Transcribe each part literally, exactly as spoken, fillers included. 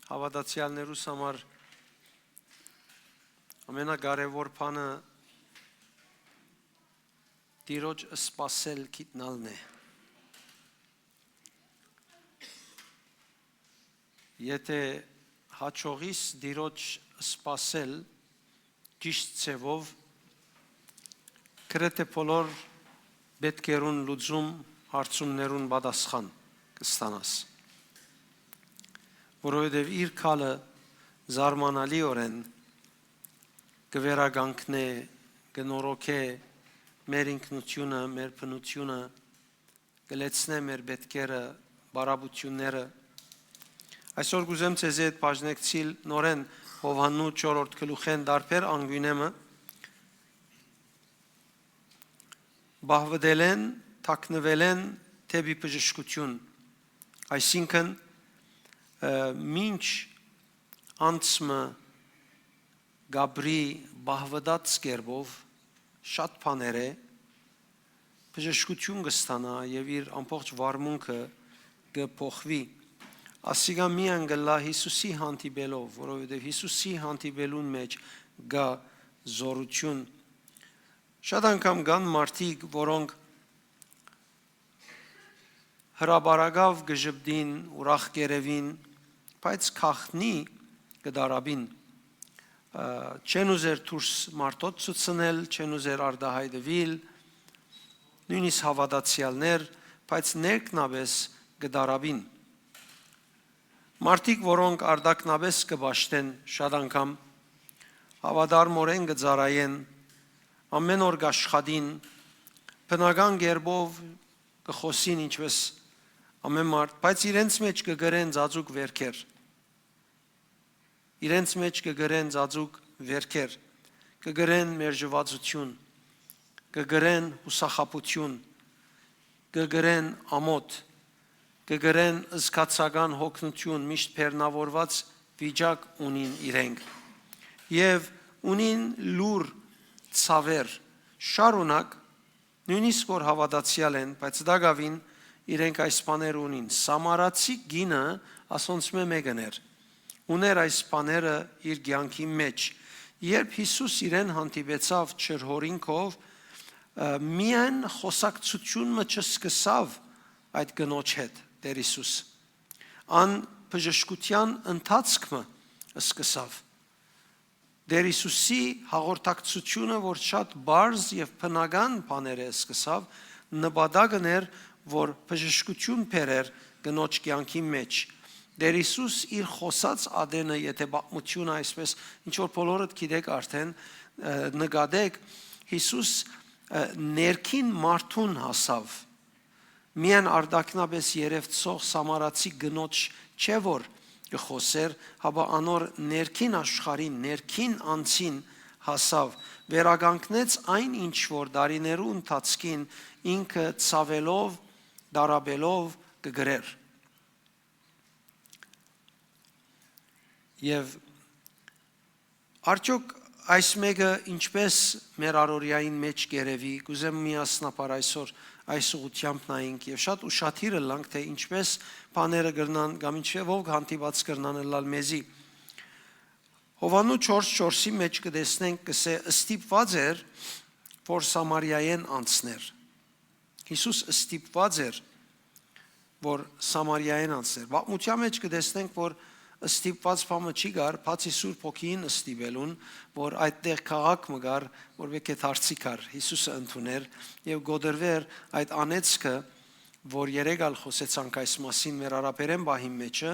Հաւատացեալներուս համար ամենակարեւոր բանը Տիրոջ սպասել գիտնալն է։ Եթէ հաջողիս Տիրոջ սպասել ճիշդ ձեւով, գրեթէ բոլոր պէտքերուն լուծում, հարցումներուն պատասխան կը ստանաս, որովհետեւ իր գալը զարմանալիօրէն կը վերականգնէ, կը նորոգէ մեր ինքնութիւնը, մեր բնութիւնը, կը լեցնէ մեր պէտքերը, պարապութիւնները։ Այսօր կ'ուզեմ ձեզի հետ բաժնեկցիլ նորէն Յովհաննու չորրորդ գլուխէն տարբեր անկիւնը մը, պահուըտելէն, թաքնուելէն դէպի բժշկութիւն, այսինքն, ը, մինչ անձ մը կ'ապրի պահուըտած կերպով, շատ բաներէ բժշկութիւն կը ստանայ եւ իր ամբողջ վարմունքը կը փոխուի։ Ասիկա միայն կ'ըլլայ Յիսուսի հանդիպելով, որովհետեւ Յիսուսի հանդիպելուն մէջ կայ զօրութիւն։ Շատ անգամ կան մարդիկ, որոնք հրապարակաւ կը ժպտին, ուրախ կ'երեւին, բայց գաղտնի կը տառապին։ Ա, չեն ուզեր դուրս մարդոց ցուցնել, չեն ուզեր արտայայտուիլ, նոյնիսկ հաւատացեալներ, բայց ներքնապէս կը տառապին։ Մարդիկ, որոնք արտաքնապէս կը պաշտեն, շատ անգամ հաւատարմօրէն կը ծառայեն, ամէն օր կ'աշխատին, բնական կերպով կը խօսին ինչպէս ամէն մարդ, բայց իրենց մէջ կը կրեն ծածուկ վէրքեր։ Իրենց մէջ կը կրեն ծածուկ վէրքեր, կը կրեն մերժուածութիւն, կը կրեն յուսախաբութիւն, կը կրեն ամօթ, կը կրեն զգացական յոգնութիւն, միշտ բեռնաւորուած վիճակ ունին իրենք եւ ունին լուռ ցաւեր, շարունակ, նոյնիսկ որ հաւատացեալ են, բայց տակաւին իրենք այս բաները ունին։ Սամարացի կինը ասոնցմէ մէկն էր, ունէր այս բաները իր կեանքի մէջ։ Երբ Յիսուս իրեն հանդիպեցաւ ջրհորինքով, ը, միայն խօսակցութիւն մը չսկսաւ այդ կնոջ հետ, Տէր Յիսուս։ Ան բժշկութեան ընթացք մը սկսաւ։ Տէր Յիսուսի հաղորդակցութիւնը, որ շատ պարզ եւ բնական բաներ է սկսաւ, նպատակն էր, որ բժշկութիւն բերեր կնոջ կեանքի մէջ։ Տէր Յիսուս իր խօսած ատենը, եթէ պատմությունը այսպես, ինչ որ բոլորդ գիտեք արդէն, ը, նկատեք, Յիսուս, ը, ներքին մարդուն հասաւ, միայն արտաքնապէս երեւցող սամարացի կնոջ չէ որ կը խօսէր, հապա անոր ներքին աշխարհին, ներքին անձին հասաւ, վերականգնեց այն, ինչ որ տարիներու ընթացքին ինքը ցաւելով, տառապելով կը կրէր։ Եւ արդյոք այս մէկը ինչպէս մեր առօրեային մէջ կ'երեւի, կ'ուզեմ միասնաբար այսօր այս ուղղութեամբ նայենք եւ շատ ուշադիր ըլլանք, թէ ինչպէս բաները կրնան կամ ինչեւով հանդիպած կրնան ըլլալ մեզի։ Յովհաննու չորս չորսի մէջ կը տեսնենք, կ'ըսէ, ստիպուած էր, որ Սամարիայէն անցներ։ Յիսուս ստիպուած էր, որ Սամարիայէն անցներ։ Պատմութեան մէջ կը տեսնենք, որ ստիպուած բան մը չի կար, բացի Սուրբ Հոգիին ստիպելուն, որ այդտեղ քաղաք մը կար, որ պէտք է դարձի գար, Յիսուսը ընդունէր եւ կոտրուէր այդ անեծքը, որ երեկ ալ խօսեցանք այս մասին մեր արաբերեն պահին մէջը,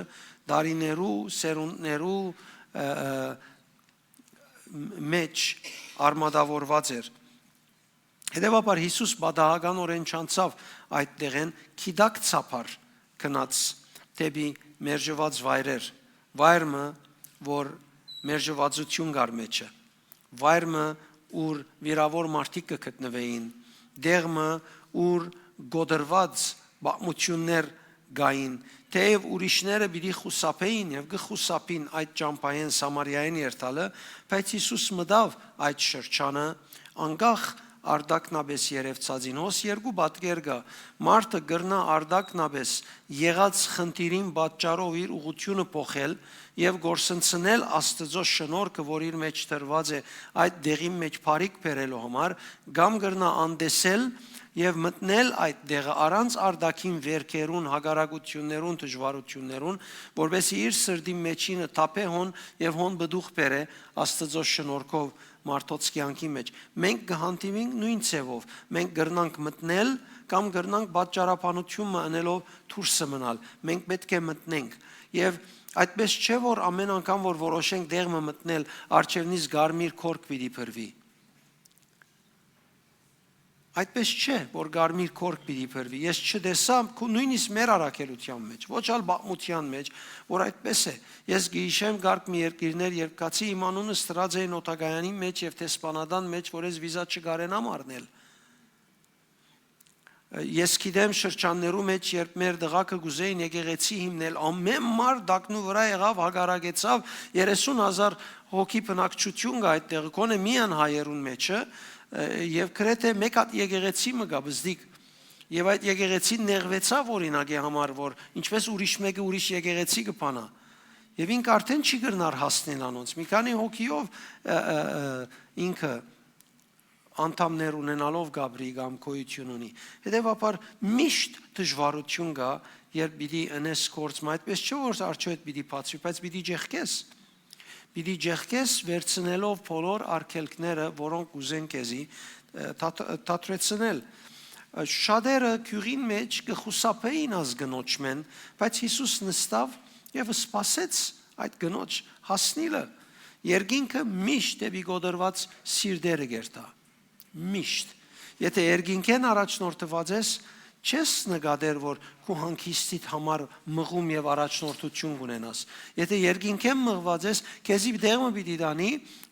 տարիներու, սերունդներու, ը, ը, մէջ արմատավորուած էր։ Հետեւաբար Յիսուս պատահականօրէն չանցաւ այդ տեղէն, գիտակցաբար գնաց դէպի մերժուած վայրեր, վայր մը, որ մերժուածութիւն կար մէջը, վայր մը, ուր վիրաւոր մարդիկ կը գտնուէին, տեղ մը, ուր կոտրուած պատմութիւններ կային, թէեւ ուրիշները պիտի խուսափէին եւ կը խուսափին այդ ճամբայէն Սամարիայէն երթալը, բայց Յիսուս մտաւ այդ շրջանը, անկախ արտաքնապէս երեւցածին։ Հոս երկու պատկեր կայ։ Մարդը կրնայ արտաքնապէս եղած խնդիրին պատճառով իր ուղղութիւնը փոխել եւ կորսնցնել Աստուծոյ շնորհքը, որ իր մէջ դրուած է, այդ դեղին մէջ բարիք բերելու համար, կամ կրնայ անտեսել եւ մտնել այդ դեղը առանց արտաքին վէրքերուն, հակառակութիւններուն, դժուարութիւններուն, որպէս զի իր սրտին մէջինը թափէ հոն եւ հոն պտուղ բերէ Աստուծոյ շնորհքով մարդոց կեանքի մէջ։ Մենք կը հանդիպինք նոյն ձեւով։ Մենք կրնանք մտնել կամ կրնանք պատճառաբանութիւն մը ընելով դուրսը մնալ։ Մենք պէտք է մտնենք։ Եւ այդպես չէ, որ ամէն անգամ, որ որոշենք դեղ մը մտնել, առջեւնից կարմիր գորգ պիտի բերուի։ Այդպես չէ, որ կարմիր գորգ պիտի բերուի։ Ես չտեսայ, քու-, նոյնիսկ մեր առաքելութեան մէջ, ոչ ալ պատմութեան մէջ, որ այդպես է։ Ես կը յիշեմ, կարգ մի երկիրներ, երբ կացի իմ անունս դրած էին օդակայանին մէջ եւ դեսպանատան մէջ, որ ես վիզա չկարենամ առնել։ Ես գիտեմ շրջաններու մէջ, երբ մեր դղակը կ'ուզէին եկեղեցի հիմնել, ամէն մարդ տակնու վրայ եղաւ, հակառակեցաւ, երեսուն հազար հոգի բնակչութիւն կայ այդտեղ, գոնե միայն հայերուն մէջը, ը, եւ գրեթե մէկ հատ եկեղեցի մը կայ, բզդիկ։ Եւ այդ եկեղեցին նեղուեցաւ, օրինակի համար, որ ինչպես ուրիշ մէկը ուրիշ եկեղեցի կը բանայ։ Եւ ինք արդեն չի կրնար հասնել անոնց։ Մի քանի հոգիով, ը, ը, ը, ինքը անդամներ ունենալով կ'ապրի կամ գոյութիւն ունի։ Հետեւաբար միշտ դժուարութիւն կայ, երբ պիտի ընես գործ մը, այդպես չէ՞ որ արջոյդ պիտի բացուի, բայց պիտի ճեղքես։ Պիտի ճեղքես վերցնելով բոլոր արգելքները, որոնք կ'ուզեն քեզի, ը, թաթ-, թատրեցնել։ Ը, շատերը գիւղին մէջ կը խուսափէին այս կնոջմէն, բայց Յիսուս նստաւ եւ սպասեց այդ կնոջ հասնիլը։ Երկինքը միշտ դէպի կոտրուած սիրտերը կերթայ։ Միշտ։ Եթե երկինքէն առաջնորդուած ես, չես նկատեր, որ քու հանգիստիդ համար մղում եւ առաջնորդութիւն կ'ունենաս։ Եթե երկինքէն մղուած ես, քեզի տեղ մը պիտի տանի,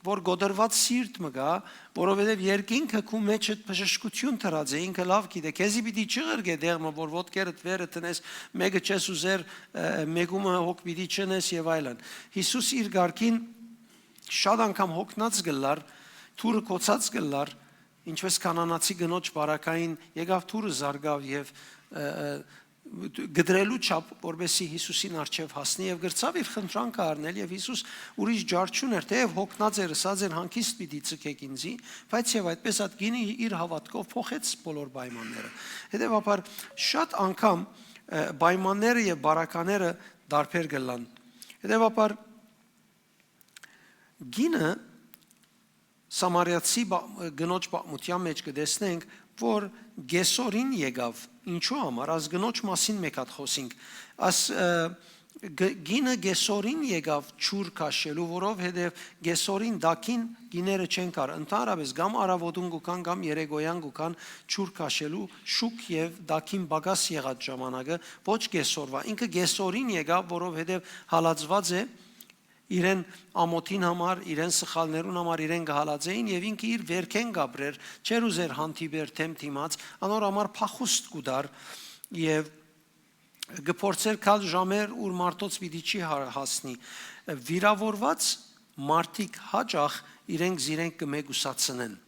որ կոտրուած սիրտ մը կայ, որովհետեւ երկինքը քու մէջդ բժշկութիւն դրած է, ինքը լաւ գիտէ, քեզի պիտի չղրկէ տեղ մը, որ ոտքերդ վերը դնես, մէկը չես ուզեր, ը, մեկումը հոգ պիտի չընես եւ այլն։ Յիսուս իր կարգին շատ անգամ հոգնած կ'ըլլար, դուռը գոցած կ'ըլլար, ինչպես կանանացի կնոջ պարագային եկաւ դուռը զարկաւ եւ, ը, ը, կտրելու չափ, որպեսզի Յիսուսին առջեւ հասնի եւ կրցաւ իր խնդրանքը առնել եւ Յիսուս ուրիշ ջար չունէր, թէեւ հոգնած էր, ըսած էր. «Հանգիստ պիտի ձգէք ինձի», բայց եւ այդպես այդ կինը իր հաւատքով փոխեց բոլոր պայմանները։ Հետեւաբար շատ անգամ, ը, պայմանները եւ պարագաները տարբեր կ'ըլլան։ Հետեւաբար կինը Սամարիացի բա-, կնոջ պատմութեան մէջ կը տեսնենք, որ կեսօրին եկաւ։ Ինչու համար, աս կնոջ մասին մէկ հատ խօսինք։ Աս, ը, գ-, կինը կեսօրին եկաւ ջուր քաշելու, որովհետեւ կեսօրին տակին կիները չեն կար։ Ընդհանրապես, կամ արաւոտուն կու կան, կամ երեկոյան կու կան ջուր քաշելու, շուք եւ տակին պակաս եղած ժամանակը, ոչ կեսօրուա։ Ինքը կեսօրին եկաւ, որովհետեւ հալածուած է, իրեն ամօթին համար, իրեն սխալներուն համար իրեն կը հալածէին եւ ինքը իր վերքէն կ'ապրեր, չէր ուզեր հանդիպեր դէմ դիմաց, անոր համար փախուստ կու տար եւ կը փորձեր գալ ժամեր, ուր մարդոց պիտի չի հա-, հասնի։ Վիրաւորուած մարդիկ յաճախ իրենք զիրենք կը մեկուսացնեն։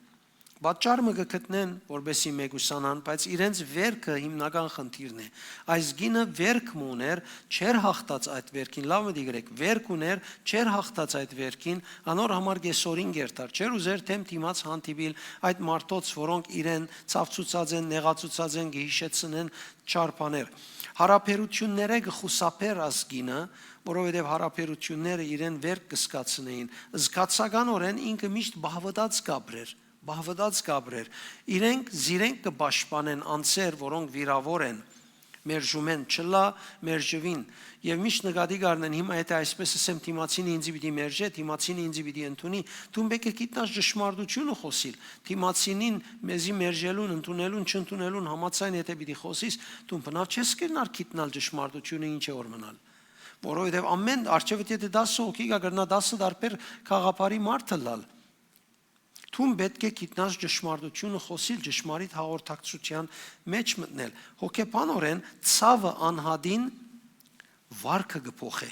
Պատճառ մը կը գտնեն, որպեսզի մեկուսանան, բայց իրենց վերքը հիմնական խնդիրն է։ Այս կինը վերք մը ունէր, չէր հաղթած այդ վերքին, լաւ մտիկ ըրեք, վերք ունէր, չէր հաղթած այդ վերքին, անոր համար կեսօրին կերթար, չէր ուզեր դէմ դիմաց հանդիպիլ այդ մարդոց, որոնք իրեն ցավցուցած են, նեղացուցած են, կը յիշեցնեն չար բաներ։ Յարաբերութիւններէ կը խուսափէր աս կինը, որովհետեւ յարաբերութիւնները իրեն վերք կը զգացնէին։ Զգացականօրէն ինքը միշտ բահվտած կ'ապրեր, բահվտած կ'ապրեր։ Իրենք զիրենք կը պաշտպանեն անձեր, որոնք վիրաւոր են, մերժում են, չլա, մերժուին։ Եւ միշտ նկատի կ'առնեն, հիմա եթե այսպես ասեմ, դիմացինը ինձի պիտի մերժէ, դիմացինը ինձի պիտի ընդունի, դուն պէտք է գիտնաս ճշմարտությունը խօսիլ։ Դիմացինին մեզի մերժելուն, ընդունելուն, չընդունելուն համաձայն եթե պիտի խօսիս, դուն բնավ չես կրնար գիտնալ ճշմարտությունը ինչ է որ մնալ։ Որովհետեւ ամէն արջեւդ եթե դասը հոգի կա, կրնայ դասը տարբեր գաղափարի մարդ ըլլալ։ Դուն պէտք է գիտնաս ճշմարտությունը խօսիլ, ճշմարիտ հաղորդակցութեան մէջ մտնել։ Հոգեբանօրէն ցաւը անհատին վարքը կը փոխէ։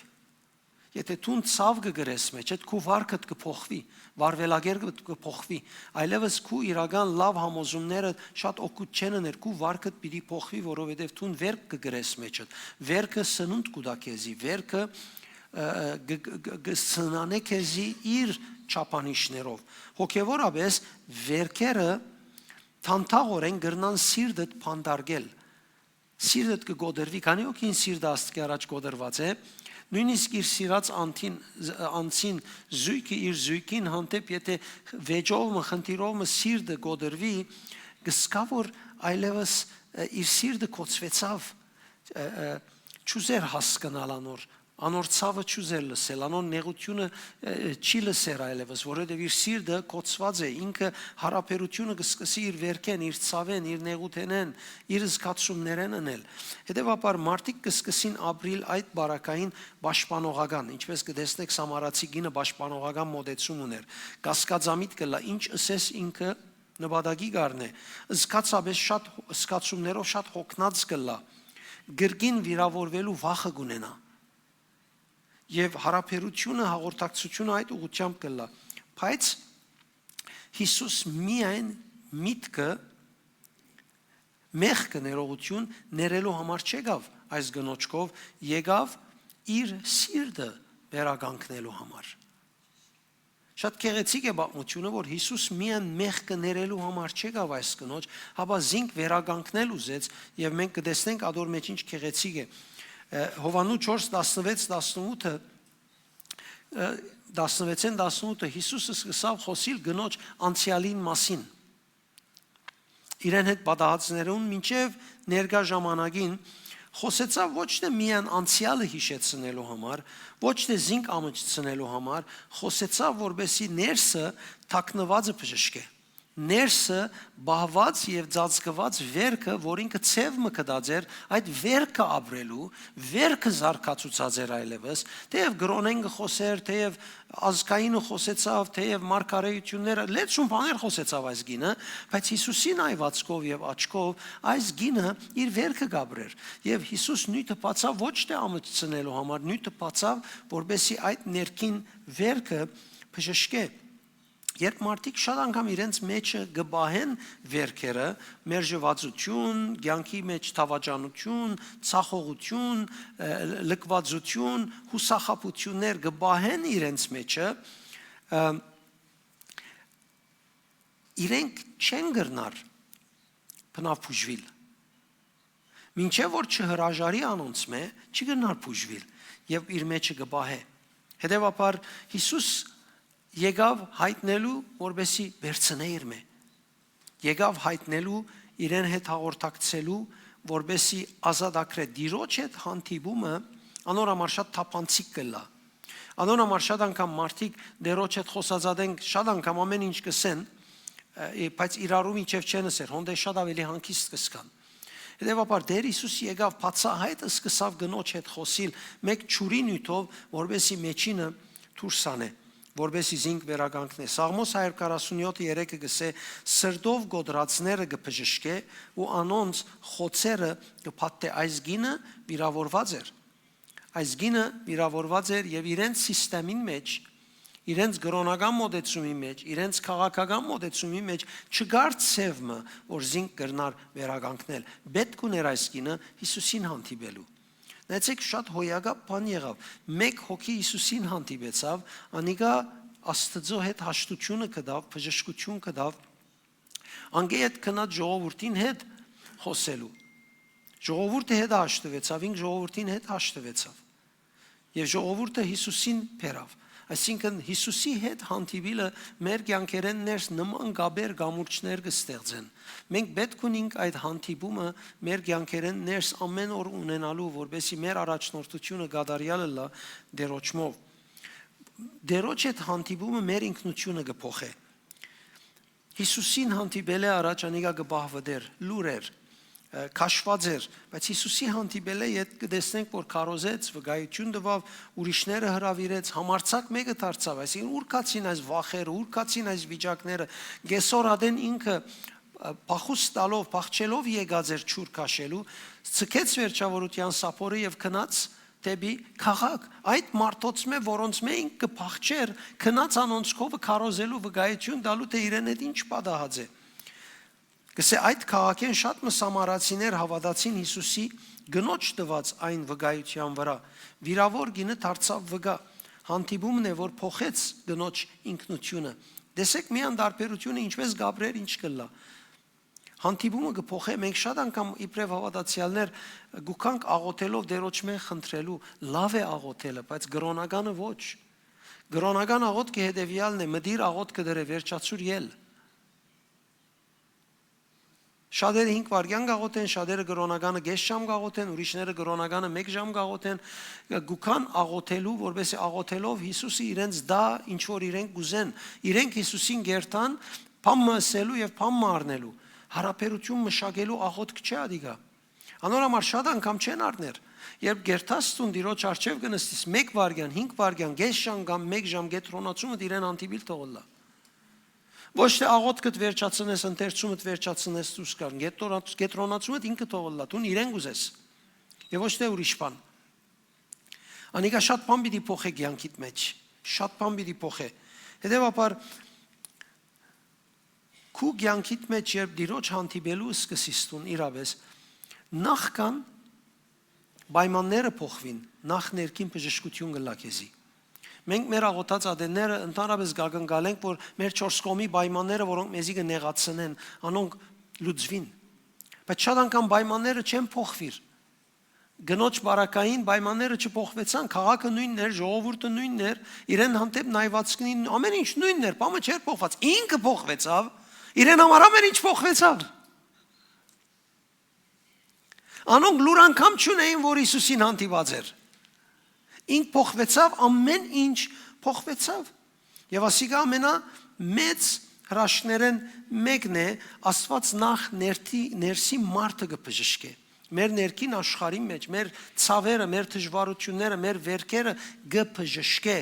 Եթե դուն ցաւ կը կրես մէջդ, քու վարքդ կը փոխուի, վարվելակերպդ կը փոխուի, այլեւս քու իրական լաւ համոզումները շատ օգուտ չեն ըներ, քու վարքդ պիտի փոխուի, որովհետեւ դուն վերք կը կրես մէջդ։ Վերքը սնունդ կու տայ քեզի, վերքը ը, ը, գ-, գ-, գ-, գ-, սնանէ քեզի իր չափանիշներով։ Հոգեւորապէս վերքերը թանթաղորեն կրնան սիրտդ փանդարգել։ Սիրտդ կը կոտրուի, քանի՞ հոգին սիրտը Աստուծոյ առաջ կոտրուած է, նոյնիսկ իր սիրած անթին, զ-, անձին, զոյգը իր զոյգին հանդէպ, եթէ վեճով մը, խնդիրով մը սիրտը կոտրուի, կը զգայ, որ այլեւս, ը, իր սիրտը կոծուեցաւ, ը, ը, չուզեր հասկնալ անոր, անոր ցաւը չուզեր լսել, անոր նեղութիւնը, ը, չի լսեր այլեւս, որովհետեւ իր սիրտը կոծուած է, ինքը յարաբերութիւնը կը սկսի իր վերքէն, իր ցաւէն, իր նեղութենէն, իր զգացումներէն ընել։ Հետեւաբար մարդիկ կը սկսին ապրիլ այդ բարակային պաշտպանողական, ինչպէս կը տեսնէք, սամարացի կինը պաշտպանողական մոտեցում ունէր, կասկածամիտ կ'ըլլայ, ինչ ըսես ինքը նպատակի կ'առնէ, զգացապէս շատ, զգացումներով շատ յոգնած կ'ըլլայ, կրկին վիրաւորուելու վախը կ'ունենայ։ Եւ յարաբերութիւնը, հաղորդակցութիւնը այդ ուղղութեամբ կ'ըլլայ։ Բայց Յիսուս միայն միտքը, մեղքը, ներողութիւն ներելու համար չեկաւ այս կնոջքով, եկաւ իր սիրտը վերականգնելու համար։ Շատ գեղեցիկ է պատմությունը, որ Յիսուս միայն մեղքը ներելու համար չեկաւ այս կնոջ, հապա զինք վերականգնել ուզեց, եւ մենք կը տեսնենք ադոր մէջ ինչ գեղեցիկ է։ Ը, Յովհաննու չորս, տասնվեց, տասնութը, ը, տասնվեցէն տասնութը Յիսուս սկսաւ խօսիլ կնոջ անցեալին մասին, իրեն հետ պատահածներուն մինչեւ ներկայ ժամանակին, խօսեցաւ ոչ թէ միայն անցեալը յիշեցնելու համար, ոչ թէ զինք ամոչցնելու համար, խօսեցաւ, որպէսզի ներսը թաքնուածը բժշկէ։ Ներսը պահուած եւ ծածկուած վերքը, որ ինքը ձեւ մը գտած էր, այդ վերքը ապրելու, վերքը զարգացուցած էր այլեւս, թէեւ կրօնէն կը խօսէր, թէեւ ազգայինը խօսեցաւ, թէեւ մարգարէութիւնները, լեցուն բաներ խօսեցաւ այս գինը, բայց Յիսուսին այվածքով եւ աչքով այս գինը իր վերքը կ'ապրէր։ Եւ Յիսուս նիւթը բացաւ ոչ թէ ամոչցնելու համար, նիւթը բացաւ, որպէսզի այդ ներքին վերքը բժշկէ։ Երբ մարդիկ շատ անգամ իրենց մեջը կը պահեն վերքերը, մերժուածութիւն, կեանքի մէջ դաւաճանութիւն, ցախողութիւն, ը, լքուածութիւն, յուսախաբութիւններ կը պահեն իրենց մեջը, ը, իրենք չեն կրնար բնաւ բուժուիլ։ Մինչեւ որ չհրաժարի անոնցմէ, չի կրնար բուժուիլ եւ իր մեջը կը պահէ։ Հետեւաբար Յիսուս եկաւ յայտնելու, որպէսզի վերցնէ իրմէ։ Եկաւ յայտնելու, իրեն հետ հաղորդակցելու, որպէսզի ազատագրէ։ Տիրոջ հետ հանդիպումը անոր համար շատ թափանցիկ կ'ըլլայ։ Անոր համար շատ անգամ մարդիկ Տիրոջ հետ խօսածատենք շատ անգամ ամեն ինչ կ'ըսեն, ը, բայց իրարու մինչեւ չեն ըսեր, հոն դե շատ աւելի հանգիստ կ'զգան։ Հետեւաբար Տէր Յիսուս եկաւ բացահայտ, սկսաւ կնոջ հետ խօսիլ մէկ ջուրի նիւթով, որպէսզի մեջինը դուրս անէ, որպէսզի զինք վերականգնէ։ Սաղմոս հարիւրքառասունյոթը երեքը կ'ըսէ. «Սրտով կոտրածները կը բժշկէ ու անոնց խոցերը կը փաթթէ»։ Այս գինը վիրաւորուած էր։ Այս գինը վիրաւորուած էր եւ իրենց սիստեմին մէջ, իրենց կրօնական մոտեցումի մէջ, իրենց քաղաքական մոտեցումի մէջ չկար ձեւ մը, որ զինք կրնար վերականգնել։ Պէտք ուներ այս գինը Յիսուսին հանդիպելու։ Նայեցեք, շատ հոյակապ բան եղաւ։ Մէկ հոգի Յիսուսին հանդիպեցաւ, անիկա Աստուծոյ հետ հաշտութիւնը գտաւ, բժշկութիւն գտաւ, անկէ հետ գնաց ժողովուրդին հետ խօսելու։ Ժողովուրդը հետ հաշտուեցաւ, ինք ժողովուրդին հետ հաշտուեցաւ։ Եւ ժողովուրդը Յիսուսին բերաւ։ Այսինքն՝ Յիսուսի հետ հանդիպիլը մեր կեանքերէն ներս նման կապեր, կամուրջներ կը ստեղծեն։ Մենք պէտք ունինք այդ հանդիպումը մեր կեանքերէն ներս ամէն օր ունենալու, որպէսզի մեր առաջնորդությունը կատարեալ ըլլայ Տիրոջմով։ Տիրոջ հետ հանդիպումը մեր ինքնությունը կը փոխէ։ Յիսուսին հանդիպելէ առաջ անիկա կը պահուէր, լուռ էր, ը, քաշուած էր, բայց Յիսուսի հանդիպելէ յետ կը տեսնենք, որ քարոզեց, վկայութիւն տուաւ, ուրիշները հրաւիրեց, համարձակ մէկը դարձաւ, այսինքն՝ ո՞ւր գացին այս վախերը, ո՞ւր գացին այս վիճակները, կէսօր ատեն ինքը, ը, փախուստ տալով, փախչելով եկած էր ջուր քաշելու, ձգեց վերջաւորութեան սափորը եւ գնաց դէպի քաղաք։ Այդ մարդոցմէ, որոնցմէ ինք կը փախչէր, գնաց անոնց քովը քարոզելու, վկայութիւն տալու, թէ իրեն հետ ինչ պատահած է։ Կսե, այդ քաղաքէն շատ մը սամարացիներ հաւատացին Յիսուսի կնոջ տուած այն վկայութեան վրայ։ Վիրաւոր կինը դարձաւ վկայ։ Հանդիպումն է, որ փոխեց կնոջ ինքնութիւնը։ Տեսեք միան տարբերութիւնը, ինչպէս Գաբրիէլ ինչ կ'ըլլայ։ Հանդիպումը կը փոխէ, մենք շատ անգամ իբրեւ հաւատացեալներ կու գանք աղօթելով Տէրոջմէն խնդրելու, լաւ է աղօթելը, բայց կրօնականը ոչ։ Կրօնական աղօթքը հետեւեալն է, մտիր աղօթքը դրե վերջացուր ել։ Շատերը հինգ վայրկեան կ'աղօթեն, շատերը կրօնականը կէս ժամ կ'աղօթեն, ուրիշները կրօնականը մէկ ժամ կ'աղօթեն, կու գան աղօթելու, որպեսզի աղօթելով Յիսուսը իրենց տայ ինչ որ իրենք կ'ուզեն, իրենք Յիսուսին կ'երթան բան մը ըսելու եւ բան մը առնելու, յարաբերութիւն մշակելու աղօթք չէ ադիկա։ Անոր համար շատ անգամ չեն առներ, երբ կ'երթաս տուն Տիրոջ առջեւ կը նստիս մէկ վայրկեան, հինգ վայրկեան, կէս ժամ կամ մէկ ժամ կեդրոնացումդ իրեն հանդիպիլ թող ըլլայ։ Ոչ թէ աղօթքդ վերջացնես, ընթերցումդ վերջացնես, դուրս գան։ Կեդրոնաց-, կեդրոնացումդ ինքը թող ըլլայ, դուն իրեն կ'ուզես։ Եւ ոչ թէ ուրիշ բան։ Անիկա շատ բան պիտի փոխէ կեանքիդ մեջ։ Շատ բան պիտի փոխէ։ Հետեւաբար, քու կեանքիդ մեջ, երբ Տիրոջ հանդիպելու սկսիս դուն իրապէս, նախքան պայմանները փոխուին, նախ ներքին բժշկութիւն կ'ըլլայ քեզի։ Մենք մեր աղօթած ատենները ընդհանրապէս կ'ակնկալենք, որ մեր չորս կողմի պայմանները, որոնք մեզի կը նեղացնեն, անոնք լուծուին։ Բայց շատ անգամ պայմանները չեն փոխուիր։ Կնոջ պարագային պայմանները չփոխուեցան, քաղաքը նոյնն էր, ժողովուրդը նոյնն էր, իրեն հանդէպ նայուածքին, ամէն ինչ նոյնն էր, բանը չէր փոխուած, ինքը փոխուեցաւ, իրեն համար ամէն ինչ փոխուեցաւ։ Անոնք լուր անգամ չունէին, որ Յիսուսին հանդիպած էր։ Ինք փոխուեցաւ, ամէն ինչ փոխուեցաւ։ Եւ ասիկա ամենամեծ հրաշքներէն մէկն է, Աստուած նախ ներքի, ներսի մարդը կը բժշկէ։ Մեր ներքին աշխարհին մեջ, մեր ցաւերը, մեր դժուարութիւնները, մեր վերքերը կը բժշկէ։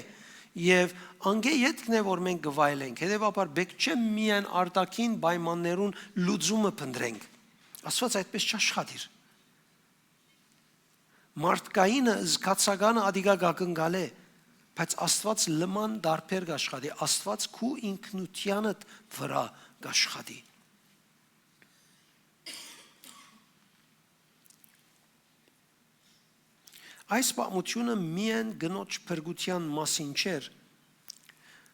Եւ անկէ ետքն է, որ մենք կը վայելենք։ Հետեւաբար պէտք չէ միայն արտաքին պայմաններուն լուծումը փնտռենք։ Աստուած այդպես չաշխատիր։ Մարդկայինը, զգացականը ադիկա կ'ակնկալէ, բայց Աստուած լման տարբեր կ'աշխատի, Աստուած քու ինքնութեանդ վրայ կ'աշխատի։ Այս պատմութիւնը միայն կնոջ փրկութեան մասին չէր,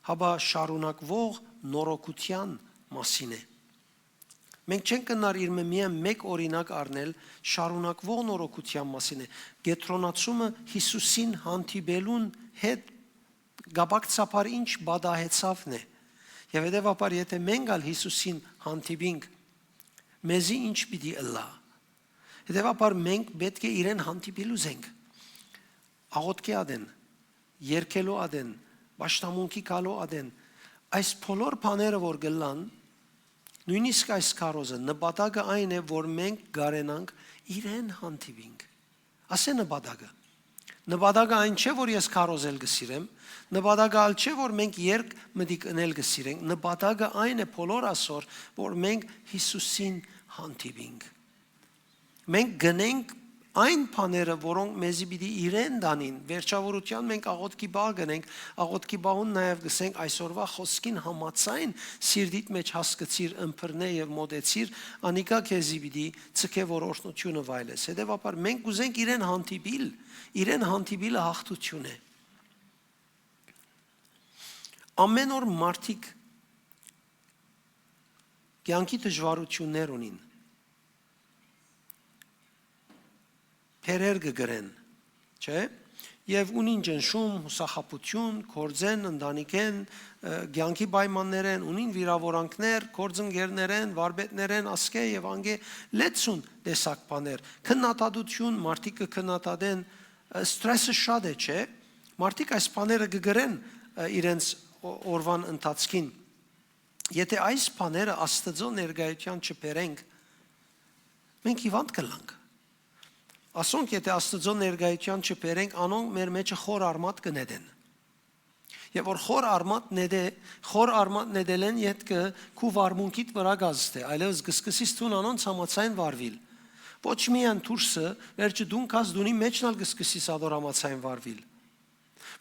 հապա շարունակուող նորոգութեան մասին է։ Մենք չենք կրնար իրմէ միայն մէկ օրինակ առնել, շարունակուող նորոգութեան մասին է։ Կեդրոնացումը Յիսուսին հանդիպելուն հետ կապակցաբար ինչ պատահեցաւն է։ Եւ հետեւաբար, եթե մենք ալ Յիսուսին հանդիպինք, մեզի ինչ պիտի ըլլայ։ Հետեւաբար մենք պէտք է իրեն հանդիպիլ ուզենք։ Աղօթքի ատեն, երգելու ատեն, պաշտամունքի գալու ատեն, այս բոլոր բաները որ կ'ըլլան, նոյնիսկ այս քարոզը, նպատակը այն է, որ մենք կարենանք իրեն հանդիպինք։ Ասէ նպատակը։ Նպատակը այն չէ, որ ես քարոզել կը սիրեմ, նպատակը ալ չէ, որ մենք երգ մտիկ ընել կը սիրենք, նպատակը այն է բոլոր ասոր, որ մենք Յիսուսին հանդիպինք։ Մենք գնենք այն բաները, որոնք մեզի պիտի իրեն տանին։ Վերջավորութեան մենք աղօթքի պահ գնենք, աղօթքի պահուն նաեւ կսենք այսօրվա խօսքին համաձայն սիրտիդ մեջ հասկցիր, ըմբռնէ եւ մոտեցիր, անիկա քեզի պիտի ցկէ, որ օրհնութիւնը վայելես։ Հետեւաբար մենք կ'ուզենք իրեն հանդիպիլ, իրեն հանդիպիլը յաղթութիւն է։ Ամէն օր մարդիկ կեանքի դժուարութիւններ ունին, բերեր կը կրեն, չէ՞։ Եւ ունին ճնշում, յուսախաբութիւն, գործէն, ընտանիքէն, ը, կեանքի պայմաններէն, ունին վիրաւորանքներ, գործընկերներէն, վարպետներէն, ասկէ եւ անկէ լեցուն տեսակ բաներ, քննադատութիւն, մարդիկ կը քննադատեն, ը, սթրեսը շատ է, չէ՞։ Մարդիկ այս բաները կը կրեն, ը, իրենց օ-, օրուան ընթացքին։ Եթե այս բաները Աստուծոյ ներկայութեան չբերենք, մենք հիւանդ կ'ըլլանք։ Ասոնք եթե Աստուծոյ ներկայութեան չբերենք, անոնք մեր մեջը խոր արմատ կը նետեն։ Եւ որ խոր արմատ նետէ, խոր արմատ նետելէն ետքը քու վարմունքիդ վրայ կ'ազդէ, այլեւս կը սկսիս դուն անոնց համաձայն վարուիլ։ Ոչ միայն դուրսը, վերջը դուն գաս, դունի մէջն ալ կը սկսիս ատոր համաձայն վարուիլ։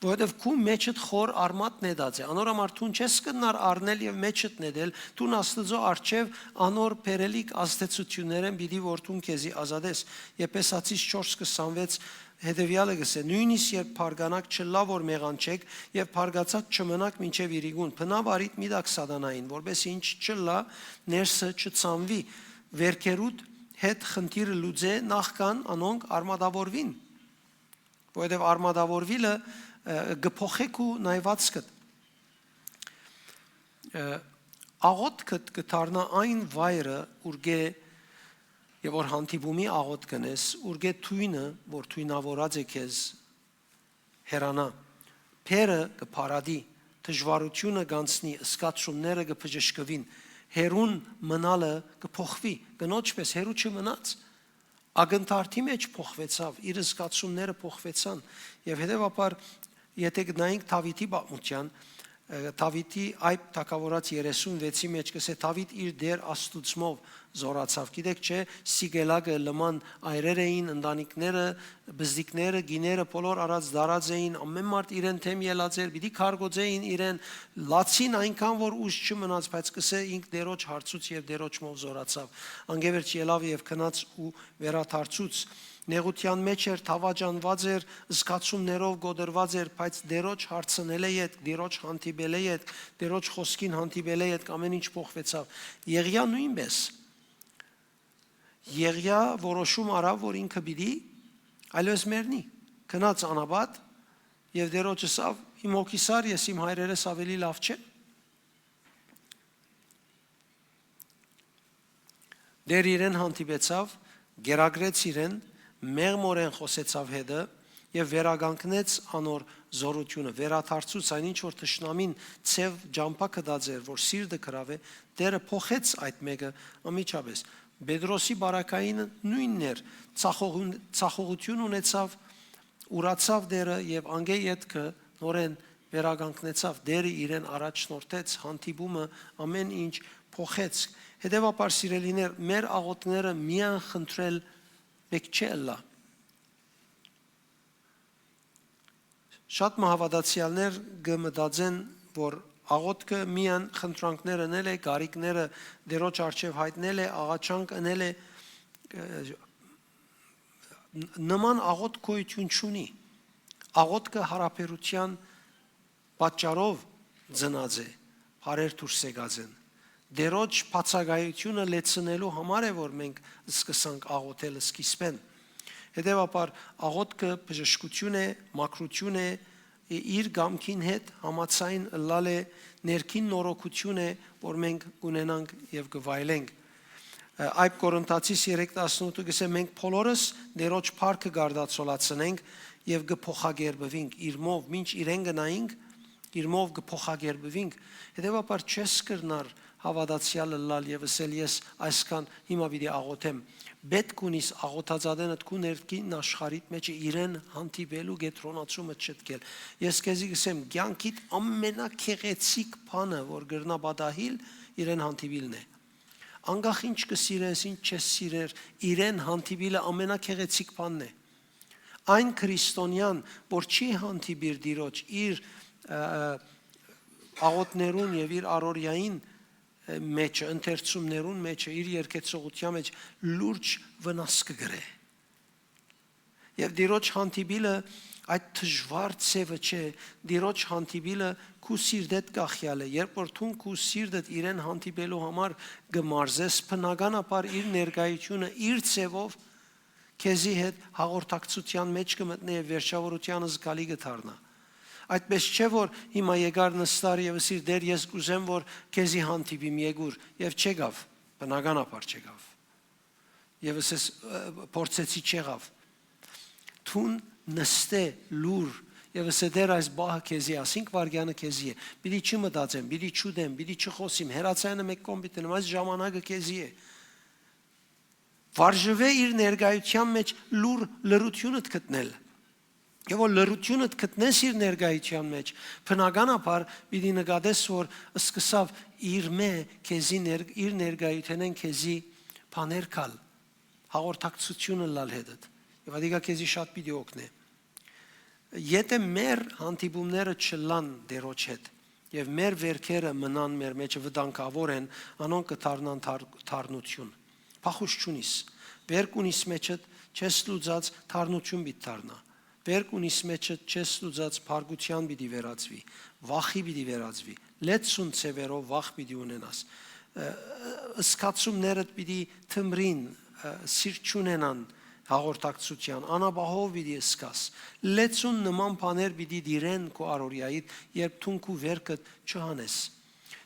որովհետեւ քու մէջդ խոր արմատ նետած է։ Անոր համար դուն չես կրնար առնել եւ մէջդ նետել, դուն Աստուծոյ առջեւ անոր բերելիք ազդեցութիւններէն պիտի որ դուն քեզի ազատես։ Եփեսացիս չորս քսանվեց, հետեւեալը կ'ըսէ. «Նոյնիսկ երբ բարգանաք, չըլլայ որ մեղանչէք եւ բարգացած չմնաք մինչեւ իրիկուն։ Բնաւ առիթ մի տաք սատանային, որպէս զի ինչ չըլլայ, ներսը չցանուի, վէրքերուդ հետ խնդիրը լուծէ, նախքան անոնք արմատավորուին»։ Որովհետեւ արմատավորուիլը, ը, կը փոխէ քու նայուածքդ։ Ը, աղօթքը կը դառնայ այն վայրը, ուրկէ, եւ որ հանդիպումի աղօթք կ'ընես, ուրկէ թոյնը, որ թոյնաւորած է քեզ, հեռանայ։ Բեռը կը փարատի, դժուարութիւնը կ'անցնի, զգացումները կը բժշկուին, հեռուն մնալը կը փոխուի, կնոջ պէս հեռու չմնաց։ Ակնթարթի մէջ փոխուեցաւ, իր զգացումները փոխուեցան, եւ հետեւաբար, եթէ գնայինք Դաւիթի պատմութեան, ը, Դաւիթի Այբ թագաւորաց երեսուն վեցի մէջ կ'ըսէ. «Դաւիթ իր Տէր Աստուծմով զօրացաւ»։ Գիտեք չէ, Սիկելակը լման այրեր էին, ընտանիքները, բզդիկները, գիները բոլոր առած դարած էին, ամէն մարդ իրեն դէմ ելած էր, պիտի քարկոծէին իրեն, լացին այնքան որ ուժ չմնաց, բայց կ'ըսէ ինք Տէրոջ հարցուց եւ Տէրոջմով զօրացաւ։ Անկէ վերջ ելաւ եւ գնաց ու վերադարձուց։ Նեղութեան մէջ էր, դաւաճանուած էր, զգացումներով կոտրուած էր, բայց Տէրոջ հարցնելէ ետք, Տէրոջ հանդիպելէ ետք, Տէրոջ խօսքին հանդիպելէ ետք ամէն ինչ փոխուեցաւ։ Եղիա նոյնպէս։ Եղիա որոշում առաւ որ ինքը պիտի այլեւս մեռնի։ Գնաց անապատ եւ Տէրոջ ըսաւ. «Իմ հոգիս առ, ես իմ հայրերէս աւելի լաւ չեմ»։ Տէր իրեն հանդիպեցաւ, կերակրեց իրեն, մեղմօրէն խօսեցաւ հետը եւ վերականգնեց անոր զօրութիւնը, վերադարձուց այն ինչ որ թշնամին ձեւ ճամբայ գտած էր որ սիրտը գրաւէ, Տէրը փոխեց այդ մէկը անմիջապէս։ Պետրոսի պարագային նոյնն էր, ցախողուն-, ցախողութիւն ունեցաւ, ուրացաւ Տէրը եւ անկէ ետքը նորէն վերականգնեցաւ, Տէրը իրեն առաջնորդեց, հանդիպումը ամէն ինչ փոխեց։ Հետեւաբար, սիրելիներ, մեր աղօթքները միայն խնդրել պէտք չէ ըլլայ։ Շատ մը հաւատացեալներ կը մտածեն որ աղօթքը միայն խնդրանքներ ընել է, կարիքները Տէրոջ առջեւ յայտնել է, աղաչանք ընել է, ը, ն-, նման աղօթք գոյութիւն չունի։ Աղօթքը յարաբերութեան պատճառով ծնած է, բառեր դուրս եկած են։ Տէրոջ բացակայութիւնը լեցնելու համար է որ մենք սկսանք աղօթել սկիզբէն։ Հետեւաբար, աղօթքը բժշկութիւն է, մաքրութիւն է, իր կամքին հետ համաձայն ըլլալ է, ներքին նորոգութիւն է որ մենք կ'ունենանք եւ կը վայելենք։ Ը, Այդ Կորինթացիս երեք տասնութը կ'ըսէ. «Մենք բոլորս Տէրոջ փառքը կ'արտացոլացնենք եւ կը փոխակերպուինք իրմով, մինչ իրեն գնայինք, իրմով կը փոխակերպուինք»։ Հետեւաբար չես կրնար հաւատացեալ ըլլալ եւ ըսել. «Ես այսքան հիմա պիտի աղօթեմ»։ Պէտք ունիս աղօթածատենդ քու ներքին աշխարհիդ մէջ է իրեն հանդիպելու կեդրոնացումը չտկել։ Ես քեզի կ'ըսեմ, կեանքիդ ամենագեղեցիկ բանը որ կրնայ պատահիլ, իրեն հանդիպիլն է։ Անկախ ինչ կը սիրես, ինչ չես սիրեր, իրեն հանդիպիլը ամենագեղեցիկ բանն է։ Այն քրիստոնեան որ չի հանդիպիր Տիրոջ իր, ը, աղօթներուն եւ իր առօրեային, ը, մէջը, ընթերցումներուն մէջը, իր երկեցողութեան մեջ լուրջ վնաս կը կրէ։ Եւ Տիրոջ հանդիպիլը այդ դժուար ձեւը չէ, Տիրոջ հանդիպիլը քու սիրտէդ կախեալ է, երբ որ դուն քու սիրտդ իրեն հանդիպելու համար կը մարզես, բնականաբար իր ներկայությունը իր ձևով քեզի հետ հաղորդակցութեան մէջ կը մտնէ եւ վերջաւորութեան զգալի կը դառնայ։ Այդպէս չէ որ հիմա եկար նստար եւ ըսիր. «Տէր, ես կ'ուզեմ որ քեզի հանդիպիմ, եկուր», եւ չեկաւ, բնականաբար չեկաւ։ Եւս ես, ը, փորձեցի, չեղաւ։ Դուն նստէ լուր եւ ըսէ. «Տէր, այս պահը քեզի, ասինք վարգեանը քեզի է։ Պիտի չմտածեմ, պիտի չուտեմ, պիտի չխօսիմ, հեռացայանը մէկ կողմ պիտի դնեմ, այս ժամանակը քեզի է»։ Վարժուէ իր ներկայութեան մէջ լուր լրութիւնդ գտնել։ Եւ որ լրութիւնդ գտնես իր ներկայութեան մէջ, բնականաբար պիտի նկատես որ սկսաւ իր մէ քեզի ներ-, իր ներկայութենէն քեզի բաներ գալ, հաղորդակցութիւն ըլլալ հետդ։ Եւ ատիկա քեզի շատ պիտի օգնէ։ Եթէ մեր հանդիպումները չըլլան Տէրոջ հետ եւ մեր վէրքերը մնան մեր մէջ, վտանգաւոր են, անոնք կը դառնան թար-, թարնութիւն։ Փախուշ չունիս։ Վէրք ունիս մէջդ, չես լուծած, թարնութիւն պիտի դառնայ։ Վէրք ունիս մէջդ, չես լուծած, փառկութեան պիտի վերածուի, վախի պիտի վերածուի, լեցուն ձեւերով վախ պիտի ունենաս։ Ը, ը, զգացումներդ պիտի թմրին, ը, սիրտ չունենան հաղորդակցութեան, անապահով պիտի զգաս։ Լեցուն նման բաներ պիտի տիրեն քու առօրեայիդ, երբ դուն քու վէրքդ չհանես։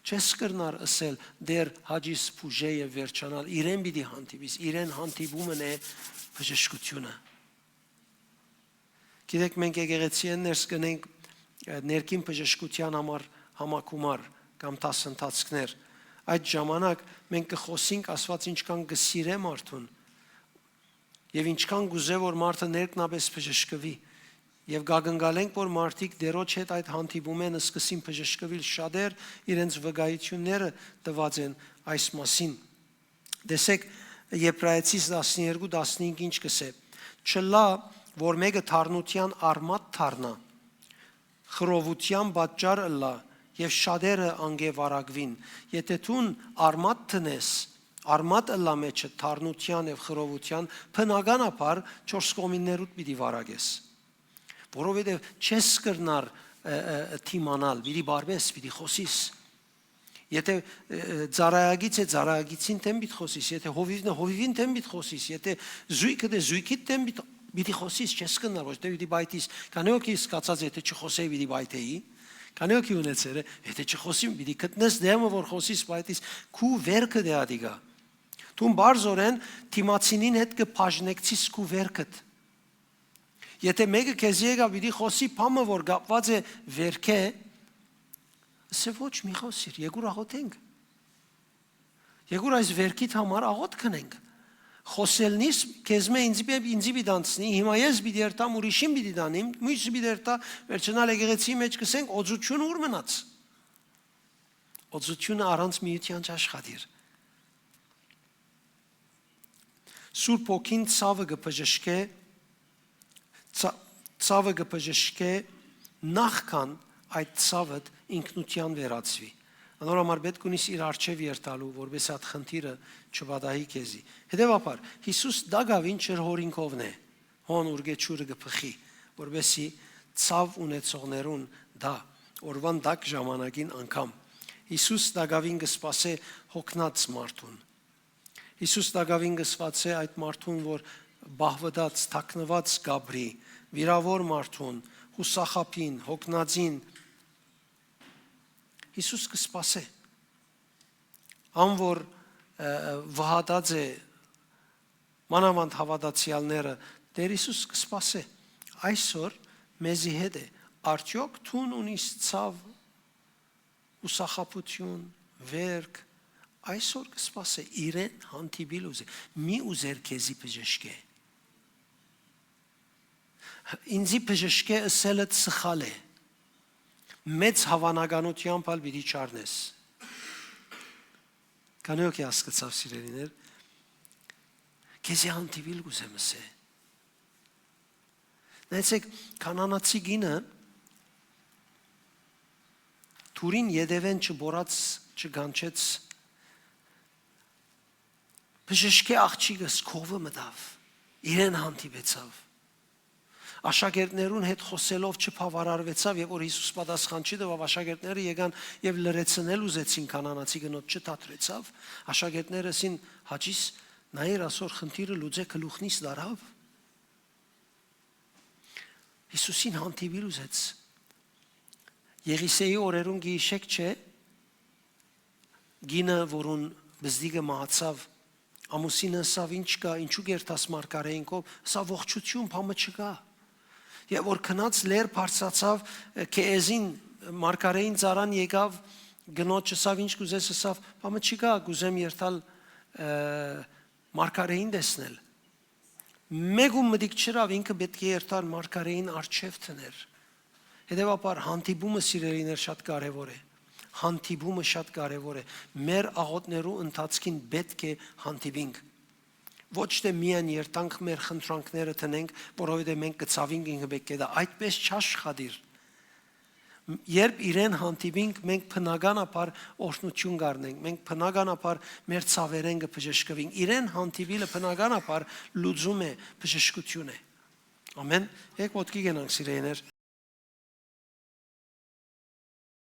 Չես կրնար ըսել՝ «Տէր, հաճիս բուժէ եւ վերջանալ»։ Իրեն պիտի հանդիպիս, իրեն հանդիպումն է բժշկութիւնը։ Գիտեք, մենք եկեղեցիէն ներս կ'ընենք, ը, ներքին բժշկութեան համար համագումար կամ դասընթացքներ։ Այդ ժամանակ մենք կը խօսենք Աստուած ինչքան կը սիրէ մարդուն եւ ինչքան կ'ուզէ, որ մարդը ներքնապէս բժշկուի։ Եւ կակնկալենք, որ մարդիկ Տէրոջ հետ այդ հանդիպումէն սկսին բժշկուիլ։ Շատեր իրենց վկայութիւնները տուած են այս մասին։ Տեսեք, Եբրայեցիս տասներկու տասնհինգ ինչ կ'ըսէ. «Չըլլայ, որ մէկը թարնութեան արմատ դառնայ, խռովութեան պատճառ ըլլայ եւ շատերը անկէ վարակուին»։ Եթէ դուն արմատ դնես, արմատ ըլլայ մէջը թարնութեան եւ խռովութեան, բնականաբար չորս կողմիններուդ պիտի վարակես, որովհետեւ չես կրնար, ը, ը, դիմանալ, պիտի բարբես, պիտի խօսիս։ Եթէ, ը, ը, ծառայագիծ է, ծառայագիծին դէմ պիտի խօսիս, եթէ հովիվն է, հովիվին դէմ պիտի խօսիս, եթէ զոյգդ է, զոյգիդ դէմ պիտի, պիտի խօսիս, չես կրնար, ոչ թէ պիտի պայթիս։ Քանի՞ հոգի զգացած է, եթէ չխօսէի, պիտի պայթէի։ Քանի՞ հոգի ունեցեր է, եթէ չխօսիմ, պիտի գտնես դէմը, որ խօսիս, պայթիս։ Քու վէրքդ է ատիկա։ Դուն պարզօրէն դիմացինին հետ կը բաժնեկցիս քու վէրքդ։ Եթէ մէկը քեզի եկայ պիտի խօսի բան մը, որ կապուած է վէրքէ, ըսէ՝ «Ոչ, մի խօսիր, եկուր աղօթենք։ Եկուր այս վէրքիդ համար աղօթք ընենք»։ Խօսելնիս քեզմէ ինծի պէ-, ինծի պիտի անցնի, հիմա ես պիտի երթամ, ուրիշին պիտի տանիմ, մյուսը պիտի երթայ, վերջնալ եկեղեցիի մէջ կ'ըսենք՝ օծութիւնը ո՞ւր մնաց։ Օծութիւնը առանց միութեան չաշխատիր։ Սուրբ Հոգին ցաւը կը բժշկէ, ցա-, ցաւը կը բժշկէ նախքան այդ ցաւդ ինքնութեան վերածուի։ Անոր համար պէտք ունիս իր առջեւ երթալու, որպէս այդ խնդիրը չպատահի քեզի։ Հետեւաբար, Յիսուս տակաւին ջրհորինքովն է, հոն ուրկէ ջուրը կը բխի, որպէսզի ցաւ ունեցողներուն տայ, օրուան տաք ժամանակին անգամ։ Յիսուս տակաւին կը սպասէ հոգնած մարդուն։ Յիսուս տակաւին կը սպասէ այդ մարդուն, որ բահուտած, թաքնուած կ'ապրի, վիրաւոր մարդուն, յուսախաբին, հոգնածին։ Յիսուս կը սպասէ։ Ան որ, ը, վհատած է, մանաւանդ հաւատացեալները, Տէր Յիսուս կը սպասէ։ Այսօր մեզի հետ է։ Արդեօք դուն ունիս ցաւ, յուսախաբութիւն, վէրք, այսօր կը սպասէ, իրեն հանդիպիլ ուզէ, մի ուզեր քեզի բժշկէ։ Ինձի բժշկէ ըսելը սխալ է։ Մեծ հաւանականութեամբ ալ պիտի չառնես։ Քանի՞ հոգի հասկացաւ, սիրելիներ, քեզի հանդիպիլ կ'ուզեմ ըսէ։ Նայեցեք, Քանանացի կինը դուրին ետեւէն չբորած, չկանչեց, բժշկէ աղջիկս քովը մտաւ, իրեն հանդիպեցաւ։ Աշակերտներուն հետ խօսելով չբաւարարուեցաւ, եւ որ Յիսուս պատասխան չի տուաւ, աշակերտները եկան եւ լռեցնել ուզեցին Քանանացի կնոջ, չդադրեցաւ։ Աշակերտները ըսին. «Հաճիս, նայիր, ասոր խնդիրը լուծէ, գլուխնիս դարաւ»։ Յիսուսին հանդիպիլ ուզեց։ Եղիսեի օրերուն գիշեք չէ, կինը, որուն բզդիկը մահացաւ, ամուսինը ըսաւ. «Ի՞նչ կայ, ինչու կերթաս մարգարէին քով»։ Ըսաւ. «Ողջութիւն, բան մը չկայ»։ Եւ որ գնաց լեռ բարձրացաւ, Քեեզին, մարգարէին ծառան եկաւ, կնոջ ըսաւ. «Ի՞նչ կ'ուզես»։ Ըսաւ. «Բան մը չկայ, կ'ուզեմ երթալ, ը, մարգարէին տեսնել»։ Մէկուն մտիկ չըրաւ, ինքը պէտք է երթար մարգարէին առջեւ դներ։ Հետեւաբար, հանդիպումը, սիրելիներ, շատ կարեւոր է։ Հանդիպումը շատ կարեւոր է։ Մեր աղօթքներու ընթացքին պէտք է հանդիպինք։ Ոչ թէ միայն երթանք մեր խնդրանքները դնենք, որովհետեւ մենք կը ցաւինք ինքը պէտք է դա։ Այդպէս չաշխատիր։ Երբ իրեն հանդիպինք, մենք բնականաբար օրհնութիւն կ'առնենք, մենք բնականաբար մեր ցաւերէն կը բժշկուինք։ Իրեն հանդիպիլը բնականաբար լուծում է, բժշկութիւն է։ Ամեն։ Եք ոտքի կենանք, սիրելիներ։